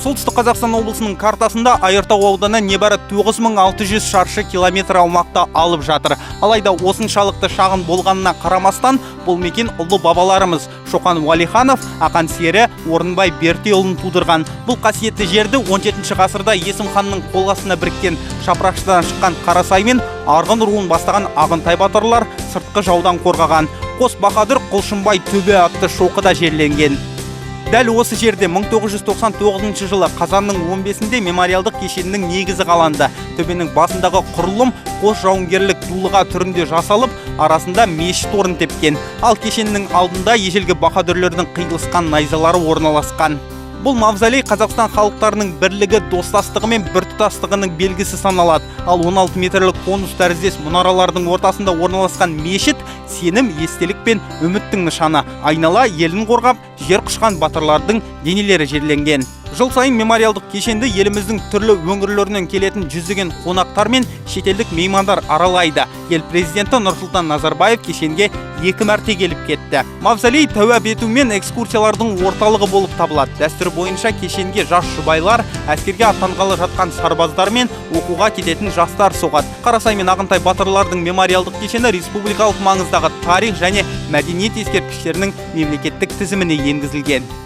Солтүстік Қазақстан облысының картасында Айыртау ауданы небәрі 9600 шаршы километр аумақты алып жатыр. Алайда осыншалықты шағын болғанына қарамастан, бұл мекен ұлы бабаларымыз Шоқан Уәлиханов, Ақан Сері, Орынбай Бертейұлын тудырған. Бұл қасиетті жерді 17 ғасырда Есім ханның қол астына біріккен Шапырақшыдан шыққан Қарасай мен Арғын руын бастаған Ағынтай батырлар сыртқы жаудан қорғаған. Қос баһадүр Құлшынбай төбе атты шоқыда жерленген. Дәл осы жерде 1999 жылы қазанның 15-інде мемориалдық кешеннің негізі қаланды. Төбенің басындағы құрылым қос жауынгерлік дулыға түрінде жасалып, арасында мешіт орын тепкен. Ал кешеннің алдында ежелгі баһадүрлердің қиылысқан найзалары орналасқан. Бұл мавзолей Қазақстан халықтарының бірлігі, достастығы мен біртұтастығының белгісі саналады. Ал 16 метрлік конус тәріздес мұнаралардың ортасында орналасқан мешіт сенім, естелік пен үміттің нышаны. Айнала елін қорғап, жер құшқан батырлардың денелері жерленген. Жыл сайын мемориалдық кешенді еліміздің түрлі өңірлерінен келетін жүздеген қонақтар мен шетелдік меймандар аралайды. Ел президенті Нұрсұлтан Назарбаев кешенге екі мәрте келіп кетті. Мавзолей тәуап ету мен экскурсиялардың орталығы болып табылады. Дәстүр бойынша кешенге жас жұбайлар, әскерге аттанғалы жатқан сарбаздар мен оқуға кететін жастар соғады. Қарасай мен Ағынтай батырлардың мемориалдық кешені республикалық маңыздағы тарих және мәдениет ескерткіштерінің мемлекеттік тізіміне енгізілген.